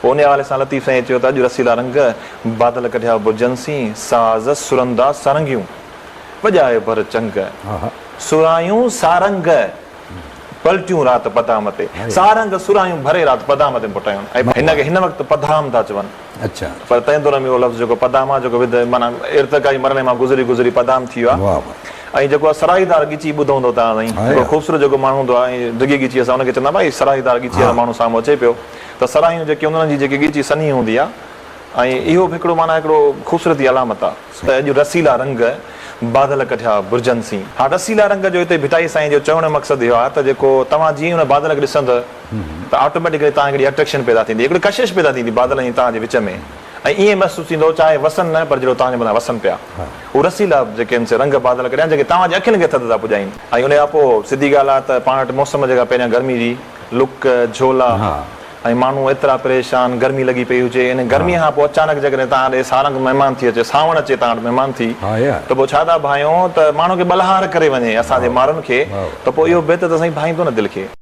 پوء انهيء حوالي سان لطيف سائينء چيو ته اڄ رسيلا رنگ، بادل ڪڍيا برجن سين، ساز سرندا سارنگيون، وڄائي ڀر چنگ، سرايون سارنگ، پلٽيون رات پدام تي، سارنگ سرايون ڀري رات پدام تي موٽايون ۽ هن کي هن وقت پڌام ٿا چون. پر تنهن دور ۾ اهو لفظ جيڪو پدام آهي جيڪو وڌ معنيٰ ارتقائي مرحلي مان گذري گذري پدام ٿي ويو آهي ۽ جيڪو آهي سرائيدار ڳچي ٻڌو هوندو توهان سائين هڪڙو خوبصورت جيڪو ماڻهو هوندو آهي ۽ ڊگهي ڳچيء سان ان کي چوندا ڀائي سرائيدار ڳچيء وارو ماڻهو سامهون اچي پيو ته سرايون جيڪي انهن جي جيڪي ڳچي سنهي هوندي آهي ۽ اهو به هڪڙو معنيٰ هڪڙو خوبصورتي علامت آهي ته اڄ رسيلا رنگ بادل ڪڍيا برجن سين. ها رسيلا رنگ جو هتي ڀٽائي سائين جو چوڻ جو مقصد اهو آهي ته جيڪو توهان جيئن ئي ان بادل کي ڏسندء ته آٽوميٽڪلي توهان هڪڙي اٽريڪشن پيدا ٿيندي هڪڙي ڪشش پيدا ٿيندي بادلن جي توهان جي وچ ۾ ۽ ائين محسوس ٿيندو چاهي وسن نه پر جهڙو توهان جي مٿان وسن پيا هو رسيلا جيڪي آهن سي رنگ بادل ڪڍيا جيڪي توهان جي اکين کي ٿڌ ٿا پڄائين ۽ ان کان پوء سڌي ڳالهه آهي ته پاڻ وٽ موسم جيڪا پهريان گرمي جي لڪ جهولا ۽ ماڻهو ايترا پريشان، گرمي لڳي پئي هجي، ان گرميء کان پوء اچانڪ جيڪڏهن توهان ڏي سارنگ مهمان ٿي اچي، سانوڻ اچي توهان وٽ مهمان ٿي، ته پوء ڇا ٿا ڀانئيو ته ماڻهو کي ٻلهار ڪري وڃي اسان جي مارن کي، ته پوء اهو بيت ته سائين ڀانئيندو نه دل کي.